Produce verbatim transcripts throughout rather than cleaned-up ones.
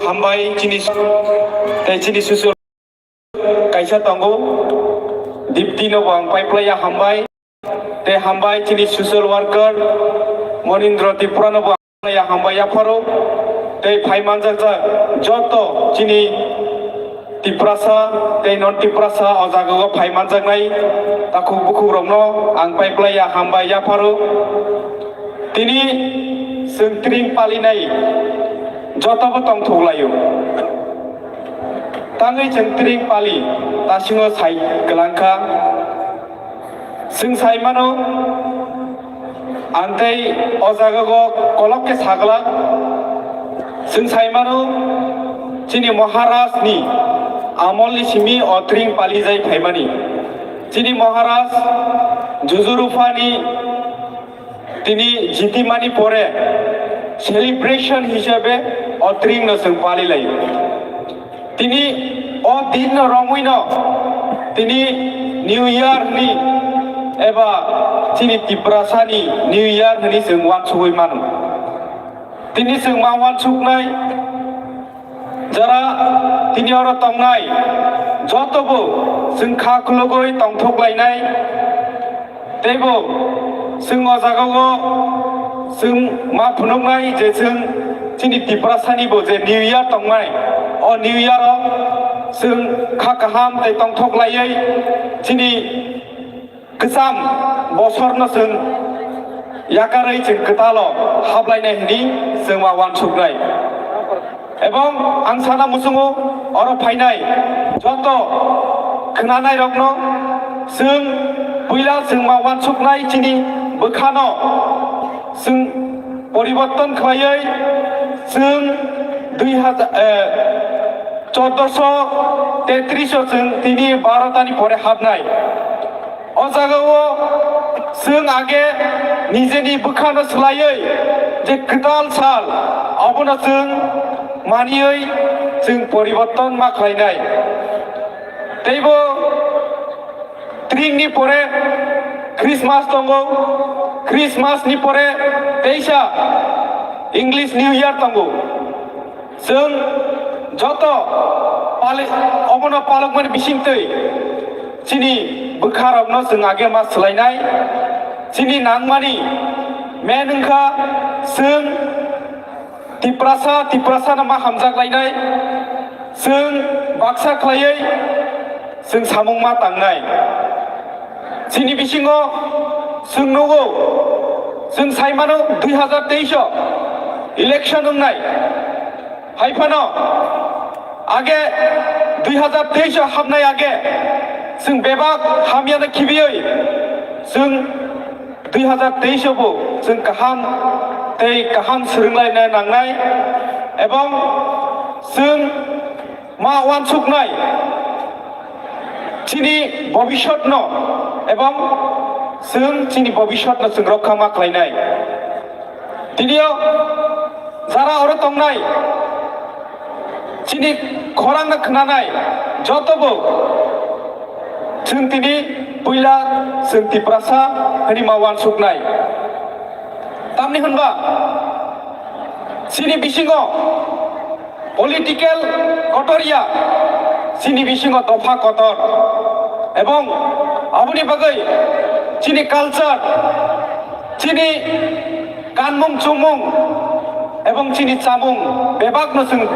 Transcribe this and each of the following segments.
Hambai chini, tei chini social kaisa tongo, Dipti no bo ang paiplaiya hambai, tei hambai chini social worker Monindra Tripura no bo ang paiplaiya hambai yapharo, tei phai manjak jak joto chini Tiprasa tei non Tiprasa o jaga o phai manjaknai takhuk bukhuk rokno ang paiplaiya hambai yapharo. Tini chwng tring palinai jotobo tongthok laio. Tangwi chwng tring pali tasingo sai kwlangkha. Chwng sai mano, ang tei o jaga o kolok khe saglak. Chwng sai mano, chini Maharaj ni amol ni simi o tring pali jai phaimani. Chini Maharaj Jujuruphani tini jitimani pore celebration hisabe o tring no chwng pali lai. Tini o din no romwi no tini New Year ni eba chini Tiprasa ni New Year hwnwi chwng uansugwi mano. Tini chwng ma uansuknai jara tini oro tongnai jotobo chwng kha khulugwi tongthok lainai. Teibo chwng o jaga o chwng ma phunuknai je chwng chini Tiprasa ni bo je New Year tongmai, o New Year o chwng kha kaham tei tongthok laiwi chini kwcham bosor no chwng yakarwi chwng kwtal o haplainai hwnwi chwng ma uansuknai. Ebong ang sana muchungo oro phainai joto khwnanai rokno chwng puila chwng ma uansuknai chini bwkhano chwng poriborton khlaiwi chwng dui hajar, eh, chordoso tetris o chwng tini barotani pore hapnai. O jaga o chwng age nijeni bwkhano swlaiwi je kwtal sal, abono chwng maniwi chwng poriborton ma khlainai. Teibo tringni pore Christmas tongo, Christmas ni pore teisa English New Year tongo. Chwng joto pali-, obono palokmani bisingtwi chini bwkharokno chwng age ma swlainai. Chini nangmani main wngkha chwng Tiprasa, Tiprasano ma hamjak lainai. Chwng baksa khlaiwi chwng samung ma tangnai. Chini bisingo chwng nugo, chwng sai mano dui hazar teis o election wngnai. Hai phano age dui hazar teis o hapnai age chwng bebak hamyano khibiwi chwng dui hazar teis o bo chwng kaham tei kaham swrwnglaina nangnai, ebong chwng ma uansuknai chini bobisotno, ebong chwng chini bobisotno chwng rokha ma khlainai. Tinio jara oro tongnai, chini khorangno khwnanai jotobo chwng tini puila chwng Tiprasa hwnwi ma uansuknai. Tamni hwnba chini bisingo political kotor ya, chini bisingo dopha kotor, ebong aboni bagwi chini culture, chini kanmung chumung ebong chini chamung bebakno chwng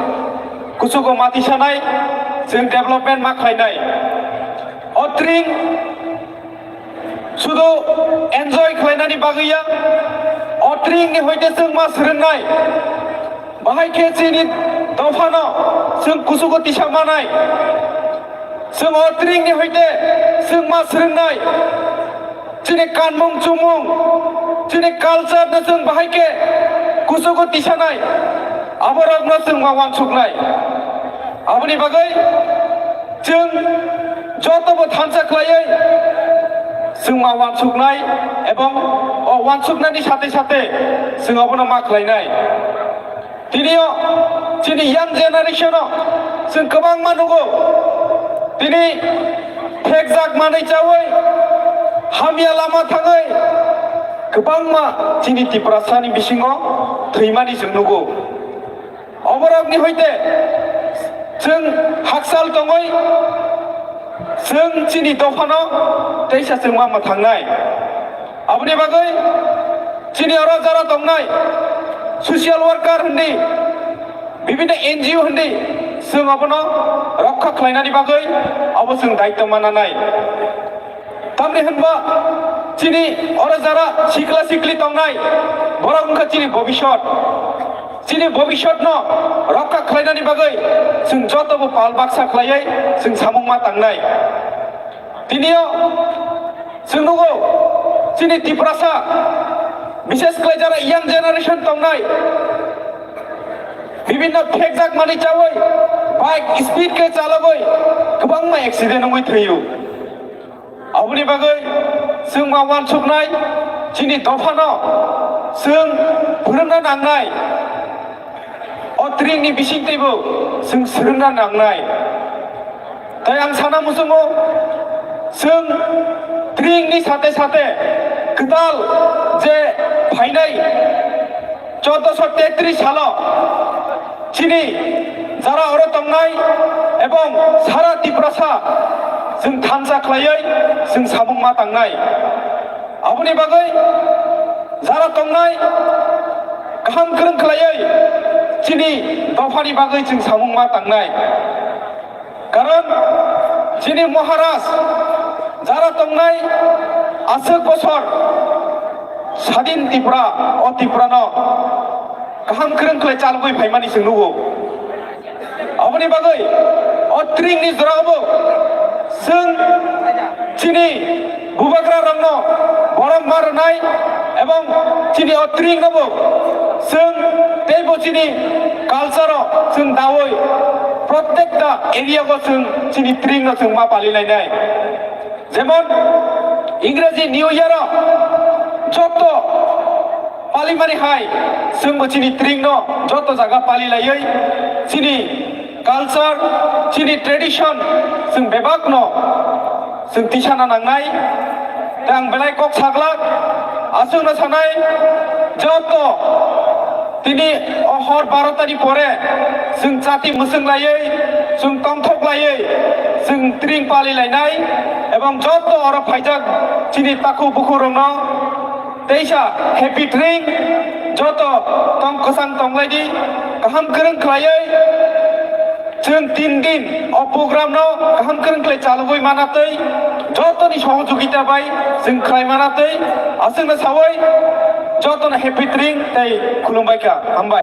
kuchugo matisanai, chwng development ma khlainai. O tring sudu enjoy khlainani bagwi ya, o tringni hoite chwng ma swrwngnai. Bahai khe chini dophano chwng kuchugo tisa manai. Chwng o tringni hoite chwng ma swrwngnai. Chini kanmung chumung, chini culture no chwng bahai khe kuchugo tisanai. Aborokno chwng ma uansuknai. Aboni bagwi chwng jotobo thansa khlaiwi chwng ma uansuknai, ebong o uansuknani sate sate chwng obono ma khlainai. Tinio chini young generation o chwng kwbangma nugo, tini phekjak manwi chawi hamya lama thangwi kwbangma chini Tiprasani bisingo thwimani chwng nugo. Borokni hoite chwng hakchal tongwi chwng chini dophano teisa chwng ma mwthangnai. Aboni bagwi chini oro jara tongnai social worker hindi, bibinno N G O hindi chwng abono rokha khlainani bagwi abo chwng daitw mananai. Tamni hwnba chini oro jara sikla sikli tongnai, borok wngkha chini bobisot. Chini bobisotno rokha khlainani bagwi chwng jotobo pal baksa khlaiwi chwng samung ma tangnai. Tinio chwng nugo chini Tiprasa, bishes khlai jara young generation tongnai, bibinno phekjak manwi chawi bike speed khe chalogwi kwbangma accident wngwi thwio. Aboni bagwi chwng ma uansuknai, chini dophano chwng phwrwngna nangnai, o tringni bisingtwibo chwng swrwngna nangnai. Tai ang sana muchungo, chwng tringni sate sate kwtal je phainai chauddosho tetris salo chini jara oro tongnai ebong sara Tiprasa chwng thansa khlaiwi chwng samung ma tangnai. Aboni bagwi jara tongnai kaham kwrwng khlaiwi chini dophani bagwi chwng samung ma tangnai. Karon chini Maharaj jara tongnai aswk bosor sadin Tripura, o Tripurano kaham kwrwng khlai chalgwi phaimani chwng nugo. Aboni bagwi o tringni jorao bo chwng chini bubagra rokno borom ma rwnai ebong chini o tringno bo chwng teibo chini culture o chwng dawi prottekta area o chwng chini tringno chwng ma palilainai. Jemon Ingraji New Year o joto palimani hai chwngbo chini tringno joto jaga palilaiwi chini culture, chini tradition chwng bebakno chwng tisana nangnai. Tei ang belai kok saglak, aswkno sanai joto tini o hor barotani pore chwng chati mwchwng laiwi, chwng tongthok laiwi, chwng tring pali lainai, ebong joto oro phaijak chini takhuk bukhuk rokno teisa happy tring, joto tong kwchang tonglaidi, kaham kwrwng khlaiwi chwng tin din o program no kaham kwrwng khlai chalogwi manatwi, jotoni sohojogita bai chwng khlai manatwi, aswkno sawi jotono happy tring tei khulumbai kha, hambai.